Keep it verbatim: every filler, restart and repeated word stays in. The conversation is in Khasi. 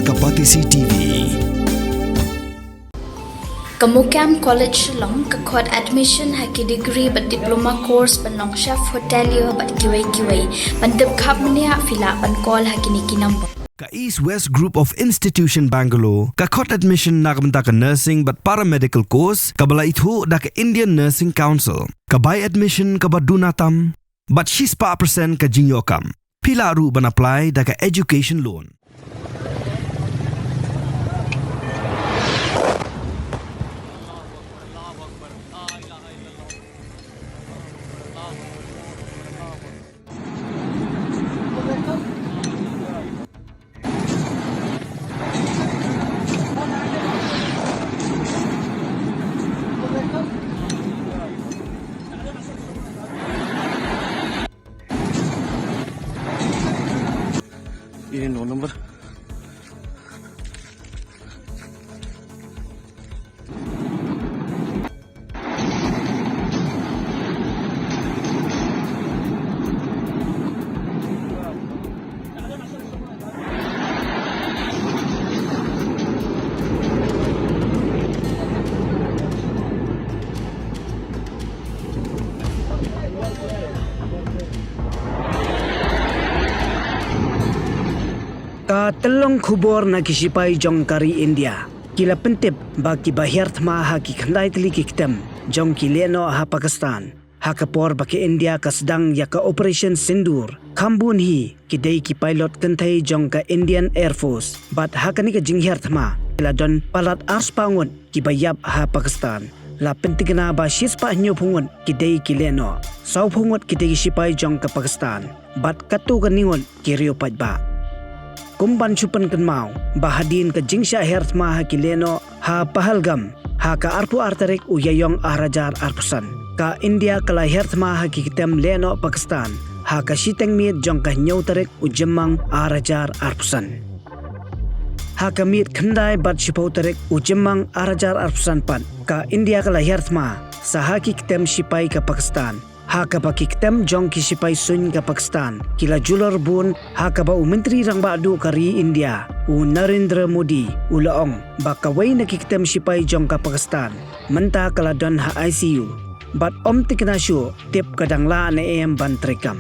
Ka Batesi T V. Ka MOKAM College Shillong ka khot admission ha ki degree bad diploma course ban long chef hotelier bad kiwei kiwei. Ban tip khapkhap mynta phi lah ban call ha kine ki number. Ka East West Group of Institution Bangalore ka khot admission na ka bynta ka nursing bad paramedical course kaba la ithuh da ka Indian Nursing Council. Ka bai admission kaba duna tam bad shispah percent ka jingïoh kam. Phi lah ruh ban apply da ka education loan. Ini no number. Ka tyllong khubor na ki shipai jong ka ri India ki la pyntip ba kiba hiar thma ha ki khyndai tylli ki ktem jong ki lehnoh ha Pakistan ha ka por ba ka India ka sdang ïa ka Operation Sindoor. Kham bun hi ki dei ki pilot kynthei jong ka Indian Air Force bad ha kane ka jinghiar thma ki la don palat arspah ngut kiba ïap ha Pakistan. La pyntikna ba shispah hynñiewphew ngut ki dei ki lehnoh, sawphew ngut ki dei ki shipai jong ka Pakistan bad katto katne ngut ki riew paidbah. Kum ban shu pynkynmaw ba hadien ka jingshah hiar thma ha ki lehnoh ha Pahalgam ha ka arphew ar tarik u Ïaïong ar hajar arphew san, ka India ka la hiar thma ha ki ktem lehnoh Pakistan ha ka shiteng miet jong ka hynñiew tarik u Jymmang ar hajar arphew san. Ha ka miet khyndai bad shiphew tarik u Jymmang ar hajar arphew san pat, ka India ka la hiar thma sa ha ki ktem shipai ka Pakistan, ha kaba ki ktem jong ki shipai suiñ ka Pakistan ki la julor bun, ha kaba u Myntri Rangbah Duh ka ri India u Narendra Modi u la ong ba kawei na ki ktem shipai jong ka Pakistan mynta ka la don ha I C U bad ym tikna shuh tip ka dang lah ne em ban treikam.